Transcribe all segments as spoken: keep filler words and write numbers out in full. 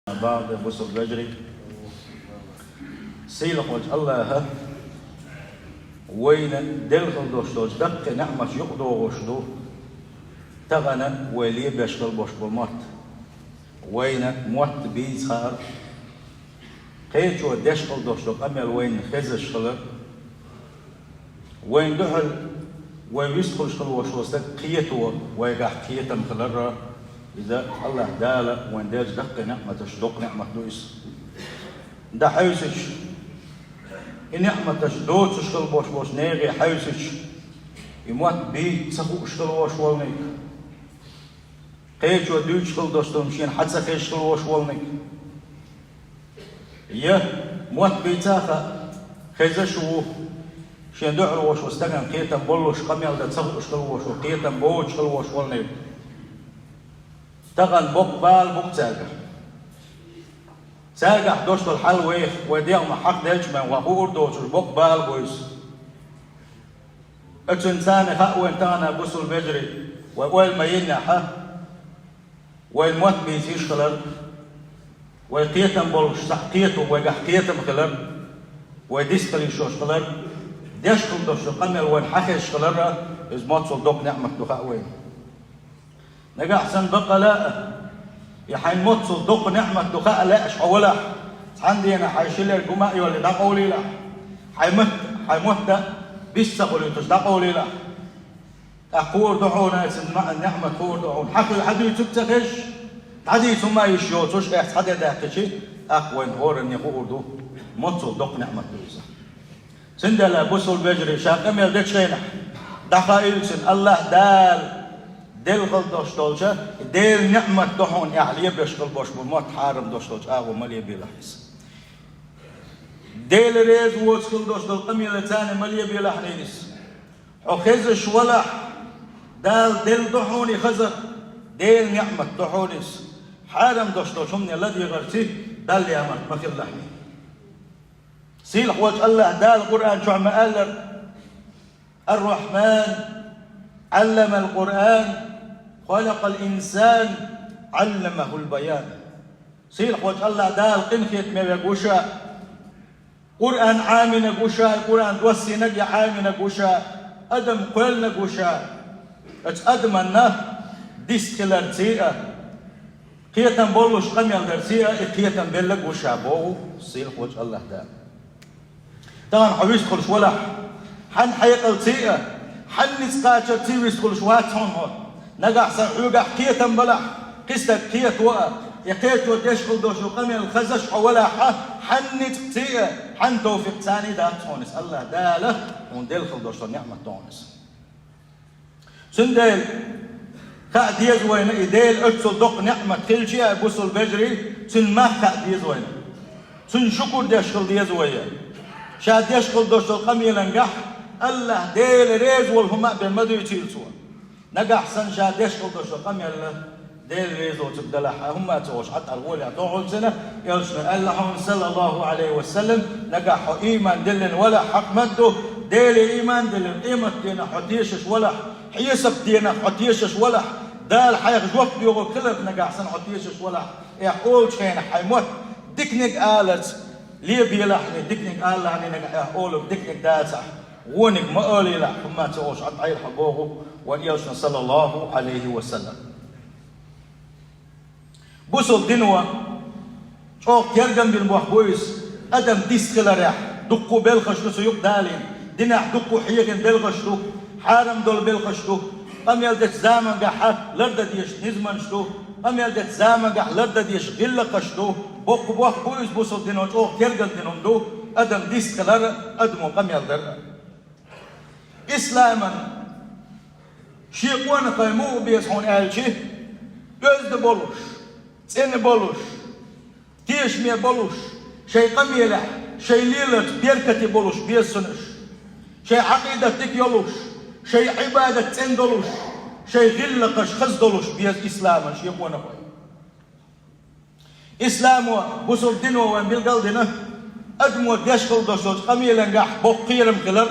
Бакъда бусалба вежарий, сийлахьволчу Аллаха вайна делла хила долуш долчу даккхий неӀматаш юкъадогӀуш ду тахана вай лебеш хила болуш болу мотт. Вайна мотт бийца хаар, кхечо деш хила долуш долу къамел вайна хезаш хилар, вайна дуьхьал вай вистхуьлуш хила волуш волу стаг кхето вайгахь кхетам хилар, иза Аллаха Дала вайна деллачу даккхий неӀматаш, доккха неӀмат ду иза. ДӀахьаьвсича, и неӀматаш доцуш хила болуш болчу нехан хьаьвсича, и мотт бийца ца хууш хила волуш волниг, кхечо дуьйцуш хила долуш долу шена хьан ца хезаш хила волуш волниг, я мотт бийца а хаьа, хезаш а ву, шен дуьхьал волуш волу стагана кхетам боллуш, къамел дан ца хууш хила волуш ву, кхетам боцуш хила волуш волниг. Тахана боккха бала бу-кх цаьргахь. Цаьргахь долуш долу хьал вайх, вай дегӀ ма хьакхаделча, мел вай хуур доцуш боккха бала бу иза. Оцунна царна хаьа вайна тахана, бусалба вежарий, вай ойла ма йиннехь, вайн мотт бийца йиш хилар, вай кхетам болуш схьа кхето, вайгахь кхетам хилар, вай дистхила йиш йолуш хилар, деш хила долуш долу къамел вайна хьан хезаш хилар, иза моццул доккха неӀмат ду хаьа вайна. Нагахь санна бакъ а, и хьайн моццул доккха неӀмат ду хаа лаьаш хьо валахь, цхьана дийнахь хьайн ши лерг хӀума а йоллий дӀакъовлийлахь, хьайн мотт, хьайн мотт а бийца ца хуьлуьйтуш дӀакъовлийлахь, тӀаккха хуур ду хьуна, цуьнан маьӀна, неӀмат хуур ду хьуна. Хьан хуьлу, хьан дуьйцург ца хезаш, дӀадийца хӀума а йиш йоцуш, эхь цхьа де даьккхича, тӀаккха вайна хӀоранна хуур ду, моццул доккха неӀмат ду иза. Цундела, бусалба вежарий, ша къамел дечу хенахь, дӀахаийла цуьнан, Аллаха Дала делла хила долуш долчу, Делан неӀмат ду хьуна, эхь лебеш хила болуш бу мотт, хьарам долуш долчу агӀо ма лебелахь иза. Дела реза воцуш хила долуш долу къамелаца ма лебелахь иза. Хьо хезаш валахь, Дала делла ду хьуна и хаза, Делан неӀмат ду хьуна иза. Хьарам долуш долчу хӀумане ладегӀарца Далла ямарта ма хилалахь. Сийлахь волчу Аллаха Дала Къуръан чохь ма-аллара: «Ар-Рахьман, Ӏалламал Къуръан, халакъал инсан, Ӏалламахул баян». Сийлахь волчу Аллаха Дала къинхетаме верг ву Ша, Къуръан Ӏамийнарг ву Ша, Къуръан доссийнарг я Ӏамийнарг ву Ша, адам кхоьллинарг ву Ша. Оцу адамна дистхиларций а, кхетам боллуш къамел дарций а, и кхетам белларг ву Ша, боху сийлахь волчу Аллаха Дала. Тахана хьо вистхуьлуш валахь, хьан хьекъалций а, хьан ницкъ кхачарций вистхуьлуш вац хьуна хьо. Нагахь санна хьоьгахь кхетам балахь, кхин стаг кхето а, я кхечо деш хила долуш долу къамел хазаш хьо валахь, хьан ницкъций а, хьан товфикъцаний дац хьуна иза. Аллаха Дала хьуна делла хила долуш долу неӀмат ду хьуна иза. Цундела хаа деза вайна, и Делан оццул доккха неӀмат хилча а, бусалба вежарий, цуьнан мах хаа деза вайна. Цуьнан шукур деш хила деза вай. Ша деш хила долуш долу къамелангахь Аллаха Дела реза волу хӀума а бен ма дуьйцийла цо. Нагахь санна ша деш хила долуш долу къамел Дела реза воцург далахь, хӀумма а ца олуш, Ӏад Ӏар гӀолехь тохалцина, элчано аьлла хьуна, саллаллаху Ӏалайхи ва саллам, нагахь хьо ийман диллина валахь, хьакъ ма-дду, Деле ийман диллина, къематденахь хьо тешаш валахь, хьесап денахь хьо тешаш валахь, Дала хьайх жоп доьхург хиларх нагахь санна хьо тешаш валахь, эхь олучу хенахь хьайн мотт диканиг аларца лебелахьний, диканиг алалахьний, нагахь эхь олург диканиг дацахь, вониг ма олийлахь, хӀумма а ца олуш, Ӏад Ӏайла хьо боху вайн элчано, саллаллаху Ӏалайхи ва саллам. Бусалба дино чӀогӀа тергам бина бохь бу иза, адам дистхиларехь, дуккху белхаш ду цу юкъа далийна, динехь дуккху хьехина белхаш ду, хьарам долу белхаш ду, къамел дечу замангахь лардан дезаш низамаш ду, къамел дечу замангахь лардан дезаш гӀиллакхаш ду, боккха бохь бу иза, бусалба дино чӀогӀа тергам дина хӀума ду, адам дистхилар, адамо къамел дар. Исламан шен къонахой муха беза хьуна аьлча, оьзда болуш, цӀена болуш, тешаме болуш, шайн къамелехь, шайн леларца беркате болуш беза цунна уьш, шайн Ӏакъидат дика йолуш, шайн Ӏибадат цӀена долуш, шайн гӀиллакхаш хаза долуш беза исламан шен къонахой. Исламо, бусалба дино вайн билгал а дина, адамо деш хила долчу къамелангахь боккха кхерам хилар.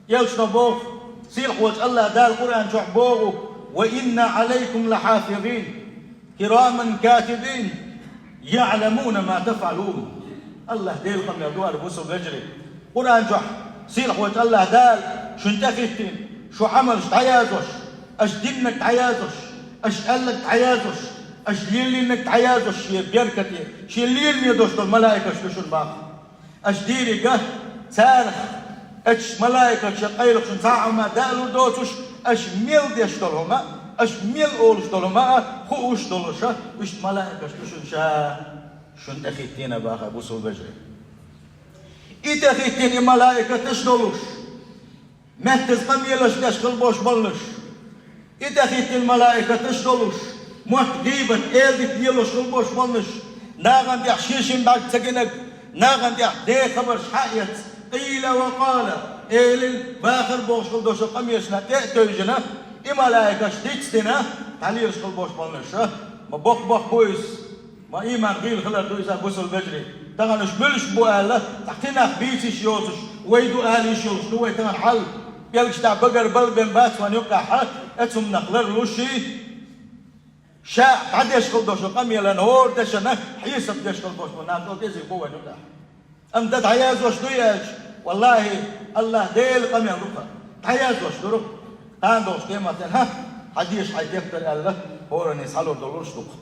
Элчано боху, сийлахь волчу Аллаха Дала Къуръан чохь боху: «Ва инна Ӏалайкум лахьафизин, кираман катибин». يعلمون ما تفعلون. АллахӀ Делан къамел ду, бусалба вежарий. Къуръан чохь сийлахь волчу АллахӀ Дала шуна тӀехӀиттина, шун Ӏамалш дӀаяздеш, аша диннарг дӀаяздеш, аша аьлларг дӀаяздеш, аша лелийнарг дӀаяздеш, шен беркате, шен лераме долуш долу малаикаш ду шуна боху. Аша дийриг а, царах, аша малаикаша къайлахь шуна цхьа а хӀума далур доцуш, аша мел деш долу хӀума, аша мел олуш долу хӀума а хууш долуш а, иштта малаикаш ду шуна ша, шуна тӀехӀиттина боху, бусалба вежарий. И тӀехӀиттина и малаикаташ долуш, меттаза къамелаш деш хила болуш болнаш. И тӀехӀиттина малаикаташ долуш, мотт, гӀийбат, эладита лелош хила болуш болнаш, нахана тӀехь шен-шен бӀаьрг ца гинарг, нахана тӀехь Делан хабарш хьаэца, къийла ва къала, элира, бахара бохуш хила долуш къамелашна тӀе а тевжина, и малаикаш дицдина, дӀалелаш хила болуш болнаш. Ма боккха бохам бу иза. Ма ийман гӀийла хилар ду иза, бусалба вежарий. Тахана уьш муьлш бу аьлла, цхьа кхин нах бийца йиш йоцуш, вай ду ала йиш йолуш ду вай тахана хьал. ПӀелгаш тӀехь багара бала бен бац вайн юккъехь, оцу хӀуманах ларлуш, ша дӀадеш хила долчу къамелан хӀора дешан хьесап деш хила болуш бу нах, цул кӀезиг бу вайн юккъехь. Амма дан дӀаяздеш дуй аьлча, валлахӀи, АллахӀ Делан къамел ду-кх, дӀаяздеш ду-кх. Кхана долчу къематдийнахь хьан деша хьайн тептар аьлла, хӀоранна схьалур долуш ду-кх.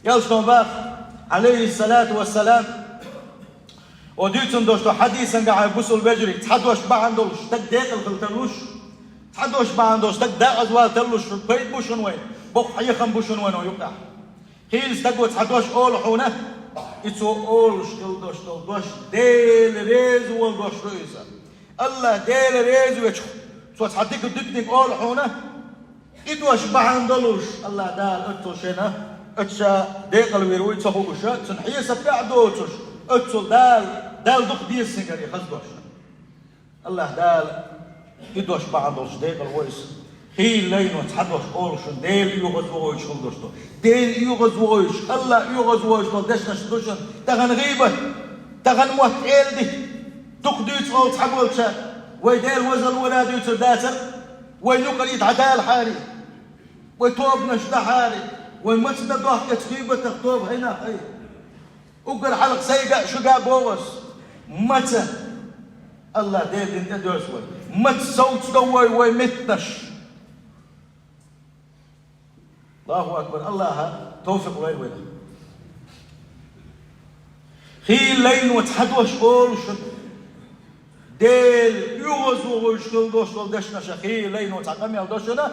Элчано боху, Ӏалайхиссалату вассалам, оха дуьйцун долуш долу хьадисан гахь, бусалба вежарий, цхьа дош бахьана долуш стаг декъала хила тарлуш, цхьа дош бахьана долуш стаг декъаза вала тарлуш, пайда бу шуна вайн, боккха хьехам бу шуна вайн оха юкъахь. Хийла стаго цхьа дош олу хьуна, и цо олуш хила долуш долу дош Дела реза волу дош ду иза. АллахӀ Дела реза вечух, цо цхьа дика диканиг олу хьуна, и дош бахьана долуш, АллахӀ Дала оццул шена, оцу ша декъала вийр вуй ца хууш, цуьнан хьесап тӀе а доцуш, оццул Дала, Далла дукха деза цуьнгара и хаза дош. АллахӀ Дала и дош бахьана долуш декъала во иза. Хийла лайно цхьа дош олу шуна, Дела оьгӀазвохуьйтуш хила долуш ду. Дела оьгӀазвохуьйтуш, АллахӀ оьгӀазвохуьйтуш долу дешнаш ду шуна. Тахана гӀийбат, тахана мотт, эладита, дукха дуьйцу олу цхьаболчара, вай Дела вазал вара дуьйцур дацара, вай юкъара и дӀадалахьара, вай тобанаш дахьара, вай маца дан дохку эцу гӀийбатах тоба хьайна хьай. Уггар хьалха сайга а, шуьга а боху ас, маца АллахӀ Делан дин тӀе доьрзу вай, маца совцадо вай вай меттанаш. Аллаху акбар, АллахӀа тавфикъ лойла вайна. Хийла лайно цхьа дош олу шуна, Дела оьгӀазвохуьйтуш хила долуш долу дешнаш, хийла лайно цхьа къамел до шуна,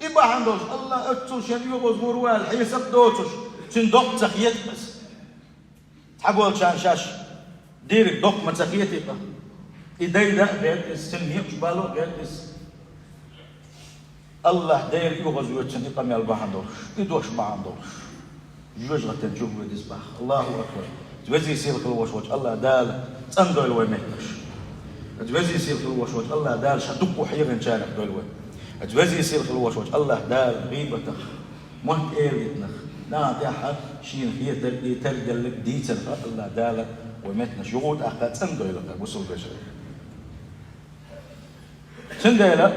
и бахьана долуш, АллахӀ оццул шена оьгӀазвур ву аьлла хьесап доцуш, цуьнан доккха ца хета иза. Цхьаболчарна шаьш дийриг доккха ма ца хетий-кх. И дайда а гӀерта иза, цуьнан некъаш бало а гӀерта иза. АллахӀ Дела оьгӀазвоьду цуьнан и къамел бахьана долуш, и дош бахьана долуш. ЖожагӀатен чу вуьгу иза боху. Аллаху акбар! Везий сийлахь хила волуш волчу АллахӀ Дала цӀандойла вай меттанаш. Везий сийлахь хила волуш волчу АллахӀ Дала ша дуккха хьехинчарах дойла вай. Везий сийлахь хила волуш волчу АллахӀ Дала гӀийбатах, мотт эладитанах, нахана тӀехь шена хетарг, и тергелларг, дийцарх АллахӀ Дала вай меттанаш юха а тӀаккха цӀандойла-кх, бусалба вежарий. Цундела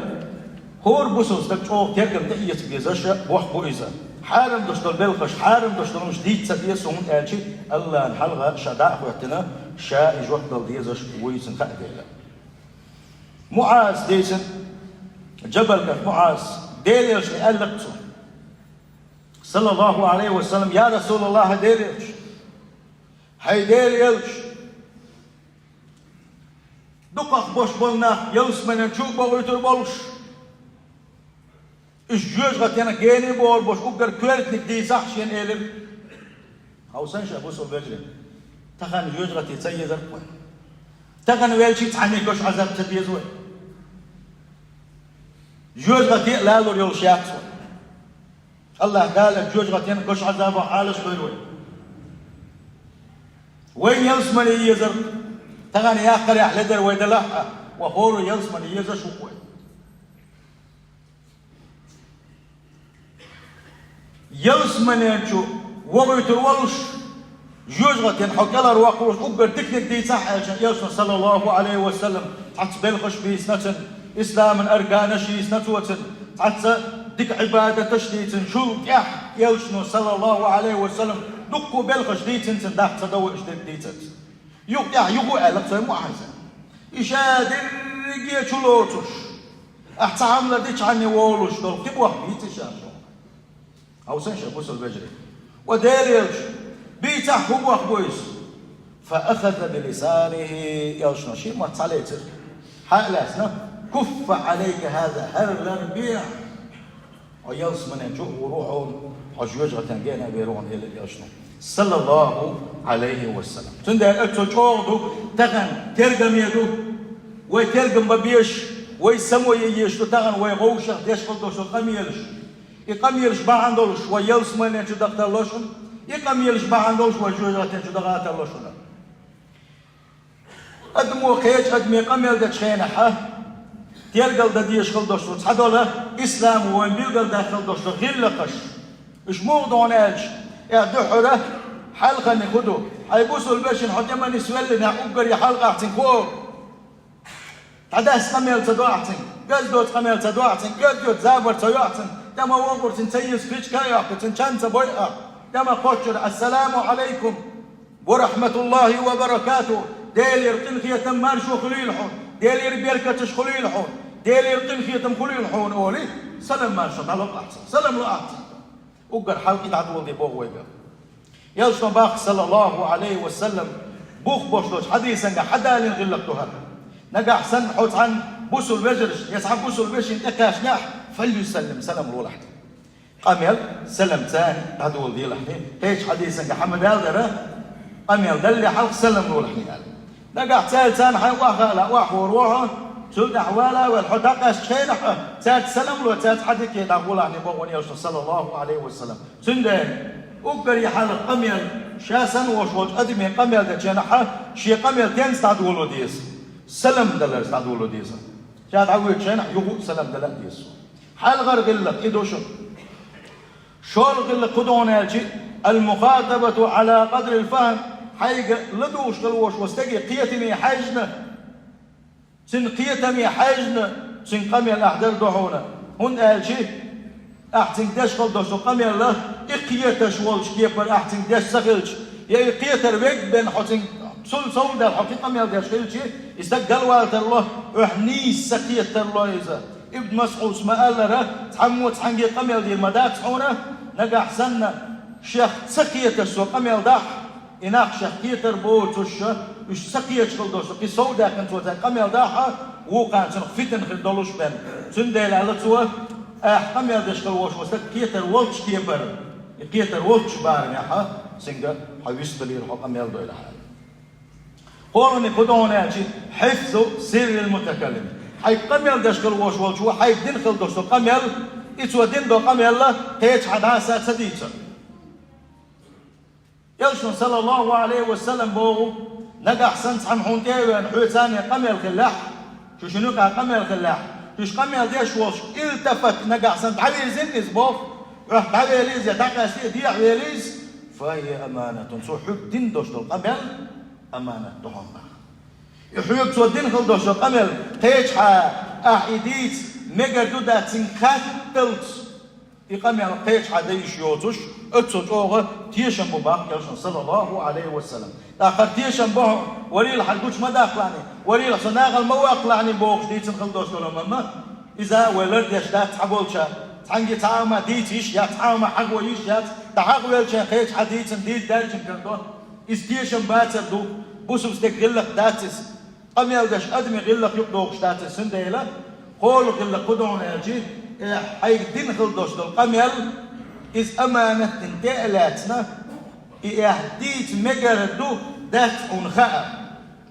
хӀора бусалба стаг чӀогӀа тергам тӀеэца безаш бохам бу иза. Хьарам долуш долу белхаш, хьарам долуш долу хӀумнаш дийца ца деза, хӀунда аьлча АллахӀна хьалха ша дӀа а хӀоьттина, ша и жоп дала дезаш вуй, цунна хаа дела. МуӀаз дийцина, Джабал-кӀант МуӀаз, Делан Элчане аьлла-кх цо, саллаллаху Ӏалайхи ва саллам: «Я РасулаллахӀ, Делан Элча, хьай Делан Элча, дукхах болуш болу нах ялсаманин чу а бохуьйтур болуш, уьш жоьжахатенах гена а бохур болуш уггар коьртаниг дийцахьа шена», — элира. Хьовсал ша, бусалба вежарий, тахана жоьжахате ца езар-кх вай. Тахана велча а цхьанне гуш Ӏазап ца деза вай. Жоьжахате а лалур йолуш яц вай. АллахӀ Дала жоьжахатен гуш Ӏазабах Ӏалашдойла вай. Вайна ялсамане езар, тахана яккхарехь ледара вай делахь а, вай хӀора ялсамане езаш ву-кх вай. Ялсаманин чу вохуьйтур волуш, жоьжахатен хьо кӀелхьарвоккхур волуш уггар диканиг дийцахьа аьлча, Элчано, саллаллаху Ӏалайхи ва саллам, цхьацца белхаш бийцина цунна, исламан арканаш йийцина цо цунна, цхьацца дика Ӏибадаташ дийцина, чул тӀаьхьа Элчано, саллаллаху Ӏалайхи ва саллам, Дуккха белхаш дийцинца даха ца дову иш дерг дийцарца. Юха тӀехь юха аьлла цой муӀахьарса. И ша дерриге чу лоцуш, ахь ца хьамла дичхьанне волуш долу кхин бохк бийца ша шуна. Хьовсан ша бусул вежарий. Ва Делелча, бийцахь хӀун бохк бу иза? Фа ахаза би лисанихи, элчано шен мотт цхьалецира. Хьа а лаьцна, куффа Ӏалайка хаза, хӀара ларбе. Хьо ялсаманен чу а гӀур ву хьуна, хьо жоьжахатин гена а вер ву хьуна, элира элчано. Саллаллаху Ӏалайхи ва саллам. Цундела оццул чӀогӀа ду, тахана тергаме ду. Вай тергам бан безаш, вай само е езаш ду тахана вай вовшах деш хила долуш долу къамелаш. И къамелаш бахьана долуш вай ялсаманен чу даха тарло шуна, и къамелаш бахьана долуш вай жоьжахатин чу даха тарло шуна. Адамо кхечу адаме къамел дечу хенахь, тергал дан дезаш хила долуш ду цхьадолу, исламо вайна билгалдаьккхина долуш ду гӀиллакхаш. Уьш муха ду хьуна аьлча, эхь дуьххьара, хьалхарниг хӀун ду? Хьайн бусул вешина хьо тӀе ма нисвеллинехь, уггаре хьалха ахь цуьнга хӀун олу? ДӀадасса къамел ца до ахь цуьнга, оьзда доцу къамел ца до ахь цуьнга, оьзда йоцу забар ца йо ахь цуьнга, тӀе ма вогӀур цуьнан ца йирза кхечу кхаъ йоккху, цуьнан чан ца бой ахь, тӀе ма кхоччур, ассаламу Ӏалайкум ва рахьматуллахӀи ва баракатухӀ, Делера къинхетам маршо хуьлийла хьуна, Делера беркаташ хуьлийла хьуна, Делера къинхетам хуьлийла хьуна олий, салам маршо дӀало ахь цуьнга, салам ло ахь цуьнга. Уггар хьалха и дӀадоладе боху вайга. Элчано боху, саллаллаху Ӏалайхи ва саллам, бух болуш долчу хьадисанга хьадалийна гӀиллакх ду хӀара. Нагахь санна хьо цхьана бусул вежаршна я цхьана бусул вешина тӀекхаьчнехь, фальюсаллим, салам лолахь. Къамел, салам царна дӀадоладелахь. Кхечу хьадисанга хьа ма-даллара, къамел далле хьалха салам лолахь аьлла. Нагахь цара царна хьайн охьахаала, охьахуур ву хьо, цул тӀаьхьа вала а ваьлла, хьо дӀакъаьстачу хенахь а, цаьрца салам ло, цаьрца хьан дика дӀагӀолахь боху вайн элчано, саллаллаху Ӏалайхи ва саллам. Цундела уггаре хьалха къамел, ша санна волуш волчу адаме къамел дечу хенахь, шен къамел тенца дӀадоло деза? Салам даларца дӀадоло деза. Ша дӀавоьдучу хенахь юха а салам дала а деза. Хьалхара гӀиллакх и ду шуна. ШолгӀа гӀиллакх хӀун ду хьуна аьлча, ал-мухатабату Ӏала къадрил фахм, хьайга ладугӀуш хила волуш волу стаге кхетаме хьаьжна, цуьнан кхетаме хьаьжна, цуьнга къамел ахь дар ду хьуна. ХӀунда аьлча ахь цуьнга деш хила долуш долу къамел а, и кхеташ волчу кепара ахь цуьнга деш ца хилча, я и кхетар верг бен хьо цуьнга цул совнадаьлла хьо кхин къамел деш хилча, и стаг галвала тарло, охьа нийса ца кхета тарло иза. Ибн МасӀуда ма-аллара, цхьаммо цхьаьнге къамел дийр ма дац хьуна, нагахь санна шех ца кхеташ цо къамел дахь, и нах шех кхетар боцуш, уьш ца кхеташ хила долуш, кхин сов даьккхина цо цаьрга къамел дахь, вукхана цунах фитна хир долуш бен. Цундела аьлла цо, ахь къамел деш хила волуш волу стаг кхетар волчу кепара, и кхетар волчу барамехь, цуьнга хьо вистхилийла хьо къамел дойлахь аьлла. КхоалгӀаниг хӀун ду хьуна аьлча, хьифзу сиррил мутакаллим. Хьайга къамел деш хила волуш волчо хьайга дина хила долуш долу къамел, и цо дина долу къамел а кхечахьа дӀаса ца дийцар. Элчано, саллаллаху Ӏалайхи ва саллам, боху, нагахь санна цхьамма хьуна тӀе а веана, хьоьца цхьаьна къамел хиллехь, шу шуна юкъахь къамел хиллехь, шуьша къамел деш волуш, илтафат, нагахь санна дӀавирзина иза боху, охьа дӀавелла иза я дӀакъаьста а дехьавелла иза, фахӀия аманатун, цо хьоьга дина долуш долу къамел аманат ду хьуна боху. И хьоьга цо дина хила долуш долу къамел кхечахьа ахь и дийца мегар ду дац цуьнга хатталц, и къамел кхечахьа дан йиш йоцуш, оццул чӀогӀа тешам бу боху элчано, саллаллаху Ӏалайхи ва саллам. ТӀаккха хӀара тешам бу хьуна, варийлахь хӀара гучу ма даккхалахьний, варийлахь со нахала ма ваккхалахьний бохуш дийцина хила долуш долу амма, иза вай лардеш дац цхьаболчара. Цхьаьнге цхьа а хӀума дийца йиш яц, цхьа а хӀума хьахо йиш яц, дӀахьахвелча хенахь кхечахьа дийцина дийца даьллачун карадо. Иза тешам бацар ду, бусалба стеган гӀиллакх дац иза. Къамел деш адамийн гӀиллакх юкъадохуш дац иза, цундела кхоалгӀа гӀиллакх хӀун ду хьуна аьлча, э, хьайга дина хила долуш долу къамел, иза аманат дина тӀе а лаьцна, и ахь дийца мегар ду, дац хьуна хаа.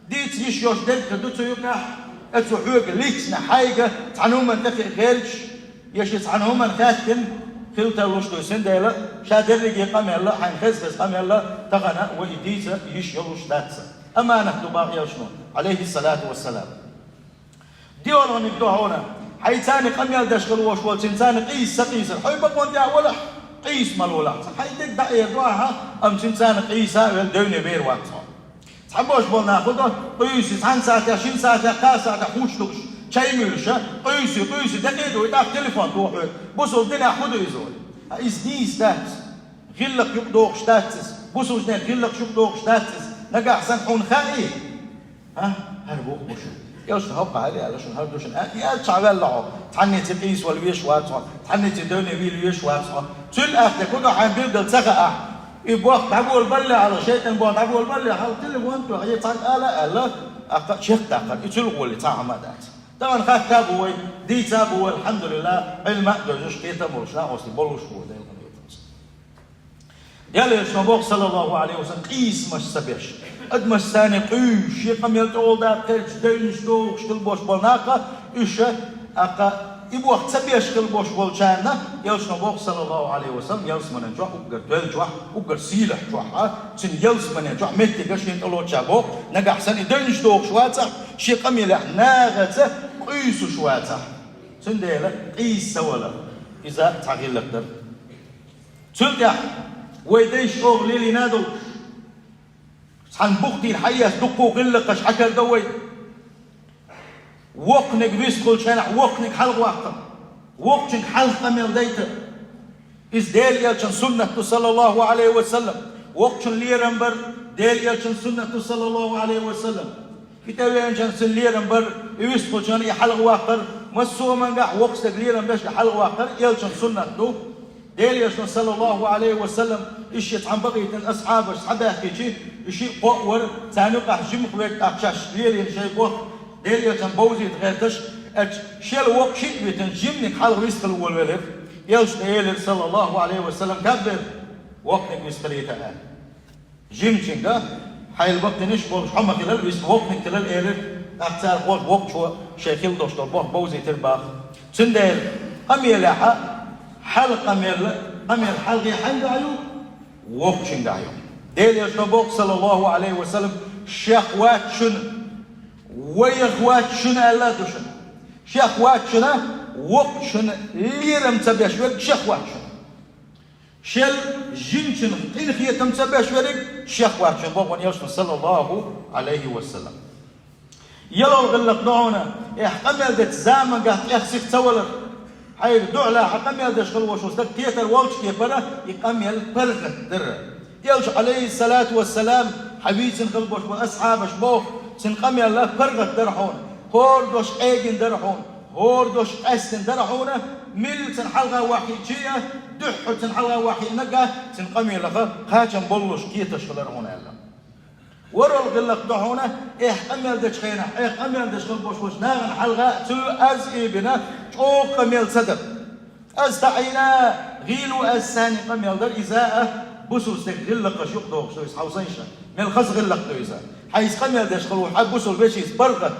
Дийца йиш йолуш дерг хир ду цу юкъахь, оцу хьоьга лично хьайга цхьана хӀуманна тӀекхиа гӀерташ, я ши цхьана хӀуманна хаьттина хила тарлуш ду, цундела ша дерриге къамел а, хьайна хеза-хеза къамел а тахана вай и дийца йиш йолуш дац. Аманат ду боху элчано, Ӏалайхиссалату вассалам. ДоьалгӀаниг ду хьуна, хьайца цхьаьна къамел деш хила волуш волчунца цхьаьна къийса ца къийсар. Хьо бакъонна тӀехь валахь, къийса ма лолахь цхьа. Хьайн дерг дӀаэр ду ахьа, амма цуьнца цхьаьна къийса а велла девне вер вац хьо. Цхьаболуш болу нах хӀун до, къуьйсу цхьана сахьтехь, шина сахьтехь, кхаа сахьтехь хӀуттуш, чай муьйлуш, къуьйсу, къуьйсу, декъий ду, и тӀаккха телефон туху хьоьга. Бусалба динехь хӀун ду иза олий? Ткъа иза нийса дац. ГӀиллакх юкъадохуш дац иза. Бусулба нах гӀиллакх шух дохуш дац иза. Нагахь санна хьуна хаий? А? ХӀара бу-кх бу шуна. Элчано хӀокху хьале аьлла шуна, хӀара ду шуна. А, и аьлча хьан ваьлла хьо? Цхьаннеца къийсавала везаш вац хьо, цхьаннеца девне вийла везаш вац хьо. Цуьнан ахча ку ду хьайн билггал ца хаахь. И бохк дӀаболабалле хьала, шайтӀан бохк дӀаболабалле хьала, телефон тоьхна, е цхьаьнга ала аьлла, ахка чекхдаккхар. И цуьнан гӀоле цхьа хӀума а дац. Тахана хатта а бу вай, дийца а бу вай, алхьамдулиллахӀ, Ӏилма а дозуш, кхетам болуш, накъостий болуш бу вай, Делан къинхетамца. Делан Элчано боху, саллаллаху Ӏалайхи ва саллам, къийсамаш ца беш, адамаш царна къуьйсуш, шен къамел тӀехула даккха кхерчаш, девнаш дохуш хила бош болу нах, уьш, аккха, и бохк ца беш хила бош болчарна, Элчано боху, саллаллаху Ӏалайхи ва саллам, ялсаманин чохь уггар тоьлла чохь, уггар сийлахь чохь, а, цуьнан ялсаманин чохь меттиг шена тӀелоцуш боху, нагахь санна и девнаш дохуш вацахь, шен къамелехь нахаца къуьйсуш вацахь. Цундела къийса ца вала, иза цхьа гӀиллакх дара. Цул тӀаьхьа вай дайша чӀогӀа лелийна а долуш, цхьана бухтийна хьаэца дуккха а гӀиллакхаш хьакхадо вай. Воккханиг вистхуьлучу хенахь воккханиг хьалхаваккхар, воккхачуьнга хьалха къамел дайтар. Иза Делан Элчан суннат ду, саллаллаху Ӏалайхи ва саллам. Воккхачун лерам бар Делан Элчан суннат ду, саллаллаху Ӏалайхи ва саллам. И тӀевеанчунна цуьнан лерам бар, и вистхуьлучунна и хьалхаваккхар, массо а мангахь воккха стаг лерам беш и хьалхаваккхар Элчан суннат ду. Делан Элчано, саллаллаху Ӏалайхи ва саллам, и шен цхьана бакъийтина асхьабаш схьабаьхкичи, и шиъ кхоъ вара, царна юкъахь жимах верг, тӀаккха шаьш лелийна шайн боху, Делан Элчан бовзийта гӀерташ, аьлча, шел воккха шиъ витина, жиманиг хьалха вистхила волавелира. Элчано элира, саллаллаху Ӏалайхи ва саллам, каббер, воккханиг вистхилийта аьлла. Жимачуьнга хьайла баккхийнаш болуш хьо ма хилал вист, воккханиг хилал элира, тӀаккха цара хӀора воккхачо шайн хила долуш долу боху бовзийтира боху. Цундела къамелехь хьалха къамел, къамел хьалхе хьаьнгахь ю, воккхачуьнгахь ю. Делан Элчано боху, саллаллаху Ӏалайхи ва саллам, шех вац шуна, вайх вац шуна аьлла а ду шуна. Шех вац шуна, воккхачунна лерам ца беш верг шех вац шуна. Шел жимачуьнга къинхетам ца беш верг шех вац шуна, боху вайн Элчано, саллаллаху Ӏалайхи ва саллам. Ялал гӀиллакх ду хьуна, эхь къамел дечу замангахь тӀех сиха ца валар. Хьайга дуьхьал хьан къамел деш хила волуш волу стаг кхетар волчу кепара и къамел паргӀат дара. Элча, Ӏалайхиссалату вассалам, хьан вийцина хила болуш болу асхьабаш боху, цуьнан къамел паргӀат дара хьуна, хӀора дош къегина дара хьуна. ХӀора дош къаьстина дара хьуна, милла цуьнан хьалха ваххийча а, дуьххьара цуьнан хьалха ваххийна а, цуьнан къамелах кхачам боллуш кхеташ хилар хьуна аьлла. ВорхӀалгӀа гӀиллакх ду хьуна, эхь къамел дечу хенахь, эхь къамел деш хила болуш болчу нахана хьалха а цу аз а бина, чӀогӀа къамел ца дара. Аз таӀийна, гӀийла ву аз, царна къамел дара, иза а бусулба стеган гӀиллакхаш юкъадохуш ду иза, хьовсийша, мел хаза гӀиллакх ду иза. Хьайца къамел деш хила ву хьан бусулба вешица паргӀат,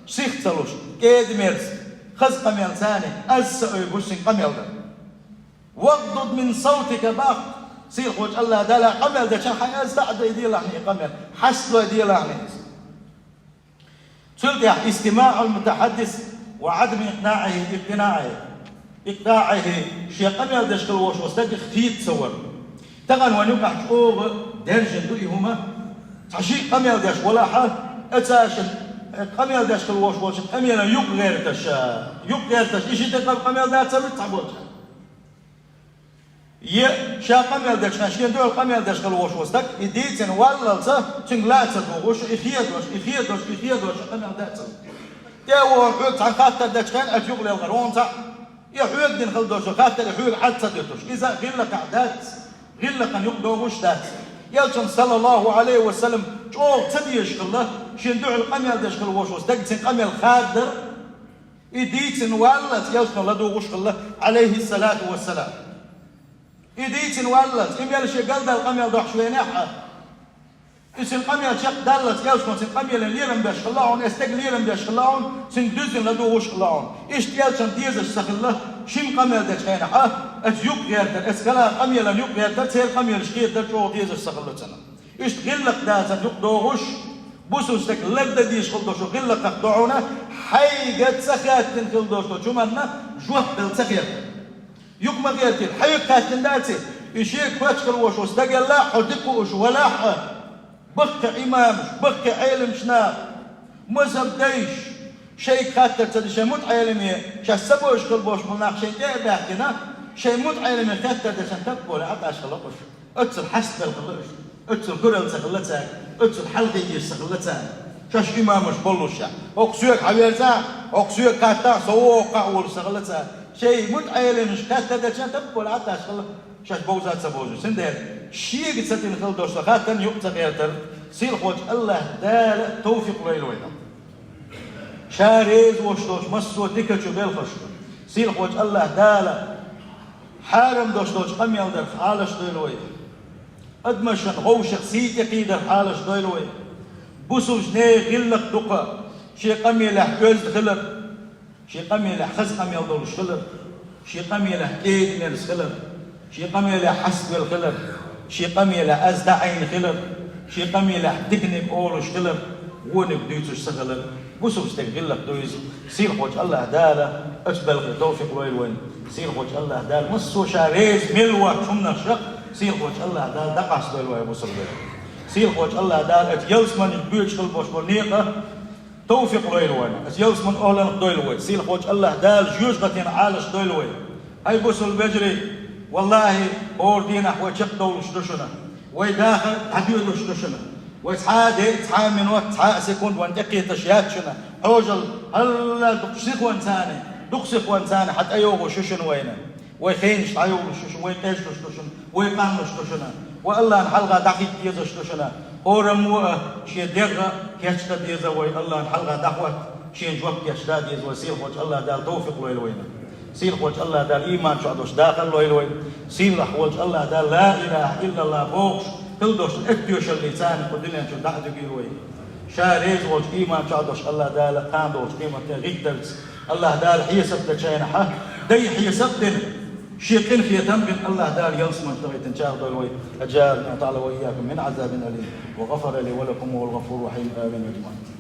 сих ца луш, кӀеда-мерза, хаза къамел царна, аз ца ойбуш цуьнан къамел дара. «Вагъдуд мин савтика» боху сийлахьчу АллахӀ Дала, къамел дечохь хьайн аз таӀадайделахьний къамел, хьастадойделахьний иза. Цул тӀаьхьа истимаӀул мутахьаддис ва Ӏадам икънаӀихи, икънаӀихи, икънаӀихи, шен къамел деш хила волуш волу стагах кхета ца вар. Тахана вайн юкъахь чӀогӀа даьржина ду и хӀума. Цхьа шиъ къамел деш валахь, оцу шен къамел деш хила волуш волчу къамелан юкъагӀерташ, юкъагӀерташ, и ши тӀе къамел дац ца вуьту цхьаболчара. Е ша къамел дечу хенахь, шен дуьхьал къамел деш хила волуш волу стаг, и дийцина валлалца, цуьнга ла а ца дугӀуш, и хедош, и хедош, и хедош, къамел дац. ТӀе а вогӀур хьоьга цхьаьна хаттар дечу хенахь, аса юкъа лелхар, вон цхьаъ, и хьоьга дина хила долчу хаттар, и хьоьга хьал ца дуьтуш. Иза гӀиллакхехь дац, гӀиллакхан юкъа догӀуш дац. Элчан, саллаллаху Ӏалайхи ва саллам, чӀогӀа ца дезаш хилла, шен дуьхьал къамел деш хила волуш волу стаг, цуьнан къамел хададара. И дийцина валлалц Элчано ладугӀуш хилла, Ӏалайхиссалату вассалам. И дийцина валлалц, и мел шен галдала къамел дохьуш венехь а. И цуьнан къамел чекхдаллалц Элчано цуьнан къамелан лерам беш хилла хьуна, и стаг лерам беш хилла хьуна, цуьнга дуьззина ладугӀуш хилла хьуна. Иштта Элчанна дезаш ца хилла, шина къамел дечу хенахь а, оцу юкъагӀертар, оцу галан къамелан юкъагӀертар, церан къамелаш кхетар чӀогӀа дезаш ца хилла цунна. Иштта гӀиллакх дацар юкъа догӀуш, бусулба стаг лардан дезаш хила долчу гӀиллакхах ду хьуна, хьайга ца хаьттина хила долчу хӀуманна жоп дала ца хетар. Юкъа ма гӀертийла, хьайга хаьттина дац и, и шега хоьттуш хила волуш волу стаг аьлла, хьо дика хууш валахь а, баккхий имамаш, баккхий Ӏеламчу наха, мазхӀаб дайша, шайга хаттар ца деш, шайн мутаӀеламе, шаьш ца бовзуш хила болуш болу нах шайна тӀе а баьхкина, шайн мутаӀеламе хаттар деш, шайн тапкъоле Ӏа тӀаш хила уьш. Оццул хьаста мел хилла уьш. Оццул куралла ца хилла цаьрга, оццул хьалхе езаш ца хилла царна. Шоаш имамаш боллушехь, хӀокху соьга хьаверзахь, хӀокху соьга хаттахь, со ву хӀокхахь а волуш ца хилла царна. Шайн муьтӀахь Ӏеламнаша хаттар дечохь, таппале Ӏатташ хилла, шаьш бовза а ца бовзуш. Цундела шега ца тина хила долуш сан хаттарна юкъа ца гӀертара, сийлахьчу АллахӀ Дала товфикъ лойла вайна. Ша реза волуш долчу массо а дикачу белхашка, сийлахьчу АллахӀ Дала хьарам долуш долчу къамел дарх Ӏалаш дойла вай. Адамашна вовшах сий тӀекхийдар Ӏалаш дойла вай. Бусулбачу нехан гӀиллакх ду-кх шен къамелехь оьзда хилар, шен къамелехь хаза къамел долуш хилар, шен къамелехь кӀеда-мерза хилар, шен къамелехь хьаставелла хилар, шен къамелехь аз таӀийна хилар, шен къамелехь диканиг олуш хилар, вониг дуьйцуш ца хилар. Бусулба стеган гӀиллакх ду иза. Сийлахьчу АллахӀ Дала оцу белхе товфикъ лойла вайна. Сийлахьчу АллахӀ Дала массо а ша реза мел воцчу хӀуманах шаьш, сийлахьчу АллахӀ Дала дӀакъастадойла вай бусулба. Сийлахьчу АллахӀ Дала оцу ялсаманин боьчу хила болуш болу некъа товфикъ лойла вайна. Оцу ялсаманин охӀланах дойла вай. Сийлахьчу АллахӀ Дала жоьжахатина Ӏалаш дойла вай. Хьай бусулба вежарий, валлахӀи, хӀора дийнахь вай чекхдовлуш ду шуна. Вай дахар дӀадоьлуш ду шуна. Вай цхьа а де, цхьа а минот, цхьа а секунд вайна тӀекхеташ яц шуна. Хьожал, хьалла дукха сихонца, дукха сихонца хьан тӀейогӀуш ю шуна вайна. Вай хенаш дӀайовлуш ю шуна, вай къежлуш ду шуна, вай къанлуш ду шуна. Вай АллахӀна хьалха дӀахӀитта дезаш ду шуна. ХӀораммо а шен дегӀ кечдан деза вай, АллахӀна хьалха дӀахӀотта, шена жоп кечдан деза вай, сийлахьчу АллахӀ Дала товфикъ лойла вайна. Сийлахьчу АллахӀ Дала ийман чохь долуш дахар лойла вай. Сийлахь волчу АллахӀ Дала ла илахӀа иллаллахӀ бохуш, хила долуш эттоьшаллица кху дуьнен чу дӀа а дуьгийла вай. Ша реза волчу ийман чохь долуш АллахӀ Дала кхана долчу къематде гӀиттарца. АллахӀ Дала хьесап дечу хенахь, дай хьесап дина, шен къинхетам бина АллахӀ Дала ялсаманчу тӀе гӀиттина чӀагӀдойла вай. أجارنا تعالى وإياكم من عذاب أليم وغفر لي ولكم وهو الغفور الرحيم. آمين أجمعين.